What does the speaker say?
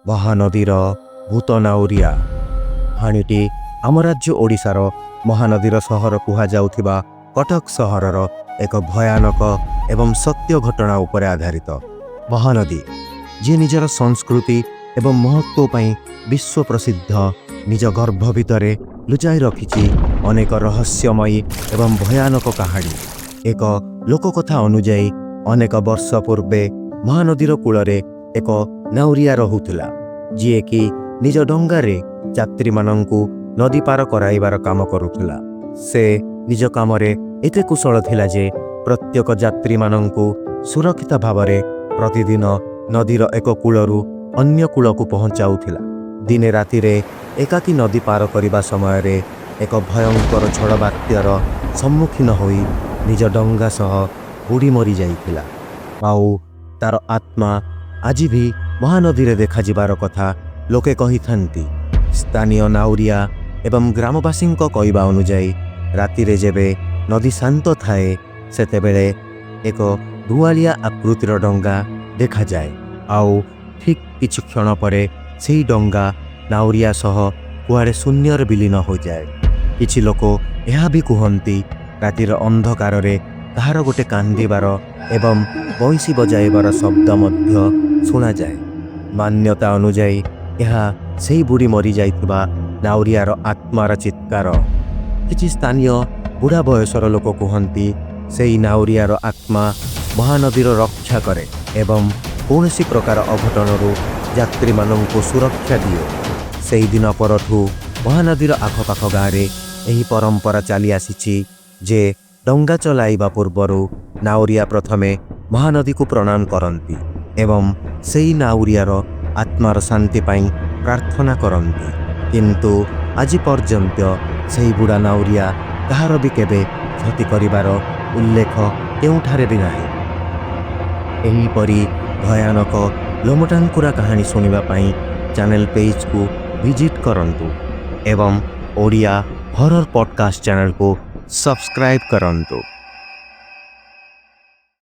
ମହାନଦୀର ଭୂତ ନାଉରିଆ। କାହାଣୀଟି ଆମ ରାଜ୍ୟ ଓଡ଼ିଶାର ମହାନଦୀର ସହର କୁହାଯାଉଥିବା କଟକ ସହରର ଏକ ଭୟାନକ ଏବଂ ସତ୍ୟ ଘଟଣା ଉପରେ ଆଧାରିତ। ମହାନଦୀ, ଯିଏ ନିଜର ସଂସ୍କୃତି ଏବଂ ମହତ୍ତ୍ୱ ପାଇଁ ବିଶ୍ୱ ପ୍ରସିଦ୍ଧ, ନିଜ ଗର୍ଭ ଭିତରେ ଲୁଚାଇ ରଖିଛି ଅନେକ ରହସ୍ୟମୟୀ ଏବଂ ଭୟାନକ କାହାଣୀ। ଏକ ଲୋକକଥା ଅନୁଯାୟୀ, ଅନେକ ବର୍ଷ ପୂର୍ବେ ମହାନଦୀର କୂଳରେ ଏକ ନାଉରିଆ ରହୁଥିଲା, ଯିଏକି ନିଜ ଡଙ୍ଗାରେ ଯାତ୍ରୀମାନଙ୍କୁ ନଦୀ ପାର କରାଇବାର କାମ କରୁଥିଲା। ସେ ନିଜ କାମରେ ଏତେ କୁଶଳ ଥିଲା ଯେ ପ୍ରତ୍ୟେକ ଯାତ୍ରୀମାନଙ୍କୁ ସୁରକ୍ଷିତ ଭାବରେ ପ୍ରତିଦିନ ନଦୀର ଏକ କୂଳରୁ ଅନ୍ୟ କୂଳକୁ ପହଞ୍ଚାଉଥିଲା। ଦିନେ ରାତିରେ ଏକାକୀ ନଦୀ ପାର କରିବା ସମୟରେ ଏକ ଭୟଙ୍କର ଝଡ଼ ବାତ୍ୟାର ସମ୍ମୁଖୀନ ହୋଇ ନିଜ ଡଙ୍ଗା ସହ ବୁଡ଼ି ମରିଯାଇଥିଲା। ଆଉ ତାର ଆତ୍ମା ଆଜି ବି ମହାନଦୀରେ ଦେଖାଯିବାର କଥା ଲୋକେ କହିଥାନ୍ତି। ସ୍ଥାନୀୟ ନାଉରିଆ ଏବଂ ଗ୍ରାମବାସୀଙ୍କ କହିବା ଅନୁଯାୟୀ, ରାତିରେ ଯେବେ ନଦୀ ଶାନ୍ତ ଥାଏ, ସେତେବେଳେ ଏକ ଧୁଆଳିଆ ଆକୃତିର ଡଙ୍ଗା ଦେଖାଯାଏ। ଆଉ ଠିକ୍ କିଛି କ୍ଷଣ ପରେ ସେହି ଡଙ୍ଗା ନାଉରିଆ ସହ କୁଆଡ଼େ ଶୂନ୍ୟରେ ବିଲୀନ ହୋଇଯାଏ। କିଛି ଲୋକ ଏହା ବି କୁହନ୍ତି, ରାତିର ଅନ୍ଧକାରରେ କାହାର ଗୋଟେ କାନ୍ଦିବାର ଏବଂ ବଇଁଶୀ ବଜାଇବାର ଶବ୍ଦ ମଧ୍ୟ ଶୁଣାଯାଏ। ମାନ୍ୟତା ଅନୁଯାୟୀ ଏହା ସେହି ବୁଡ଼ି ମରିଯାଇଥିବା ନାଉରିଆର ଆତ୍ମାର ଚିତ୍କାର। କିଛି ସ୍ଥାନୀୟ ବୁଢ଼ା ବୟସର ଲୋକ କୁହନ୍ତି, ସେହି ନାଉରିଆର ଆତ୍ମା ମହାନଦୀର ରକ୍ଷା କରେ ଏବଂ କୌଣସି ପ୍ରକାର ଅଘଟଣରୁ ଯାତ୍ରୀମାନଙ୍କୁ ସୁରକ୍ଷା ଦିଏ। ସେହିଦିନ ପରଠୁ ମହାନଦୀର ଆଖପାଖ ଗାଁରେ ଏହି ପରମ୍ପରା ଚାଲି ଆସିଛି ଯେ ଡଙ୍ଗା ଚଲାଇବା ପୂର୍ବରୁ ନାଉରିଆ ପ୍ରଥମେ ମହାନଦୀକୁ ପ୍ରଣାମ କରନ୍ତି ଏବଂ ସେଇ ନାଉରିଆର ଆତ୍ମାର ଶାନ୍ତି ପାଇଁ ପ୍ରାର୍ଥନା କରନ୍ତି। କିନ୍ତୁ ଆଜି ପର୍ଯ୍ୟନ୍ତ ସେହି ବୁଢ଼ା ନାଉରିଆ କାହାର ବି କେବେ କ୍ଷତି କରିବାର ଉଲ୍ଲେଖ କେଉଁଠାରେ ବି ନାହିଁ। ଏହିପରି ଭୟାନକ ଲୋମଟାଙ୍କୁରା କାହାଣୀ ଶୁଣିବା ପାଇଁ ଚ୍ୟାନେଲ ପେଜକୁ ଭିଜିଟ୍ କରନ୍ତୁ ଏବଂ ଓଡ଼ିଆ ହରର ପଡ଼କାଷ୍ଟ ଚ୍ୟାନେଲକୁ ସବସ୍କ୍ରାଇବ୍ କରନ୍ତୁ।